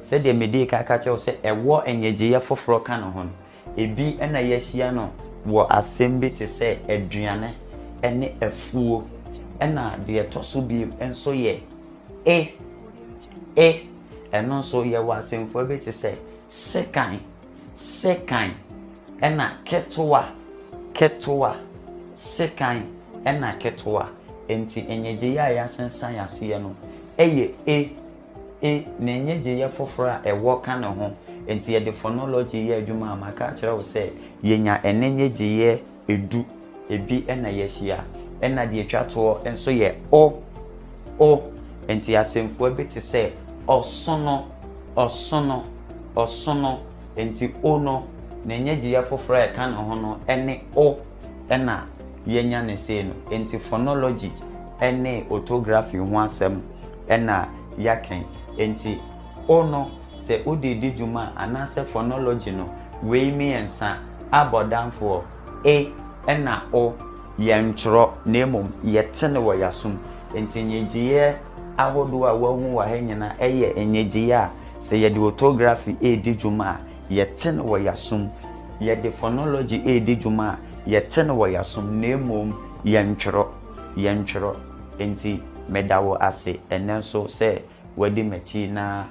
Sɛdeɛ medii kan ka kyerɛɛ wo sɛ ɛwɔ nnyegyeeɛ foforɔ ka ne ho no, ebi na yɛahyia no wɔ asɛm bi te sɛ aduane ne afuo. Ɛna deɛ ɛtɔ so bio nso yɛ e, e. Ɛno nso yɛwɔ asɛmfua bi te sɛ sekan, sekan, ɛna ketewa, ketewa, sekan ɛna ketewa. Enti nnyegyeeɛ a yɛasensan aseɛ no yɛ e, e, ne nnyegyeeɛ foforɔ a ɛwɔ ka ne ho. Enti yɛde phonology yɛ adwuma a, maka akyerɛ wo sɛ yɛnya ɛne nnyegyeeɛ edu, ebi na yɛahyia. Ɛna deɛ ɛtwa toɔ nso yɛ o, o. Enti asɛmfua bi te sɛ ɔsono, ɔsono, ɔsono. Enti o no, ne nnyegyeeɛ foforɔ a ɛka ne ho no ne o na yɛanya no sei no. Enti phonology ne orthography ho asɛm na yɛaka yi. Enti o no, sɛ wode redi dwuma a, anaasɛ phonology no, wei mmiɛnsa, abɔdamfoɔ, e na o, yɛntwerɛ na mmom yɛte no wɔ yɛn asom. Enti nnyegyeeɛ ahodoɔ a woahu wɔ ha nyinaa yɛ nnyegyeeɛ a sɛ yɛde orthography redi dwuma a, yɛte no wɔ yɛn asom. Yɛde phonology redi dwuma a, yɛte no wɔ yɛn asom na mmom yɛntwerɛ. Yɛntwerɛ. Enti meda wo ase ɛnnɛ nso sɛ woadi m'akyi na.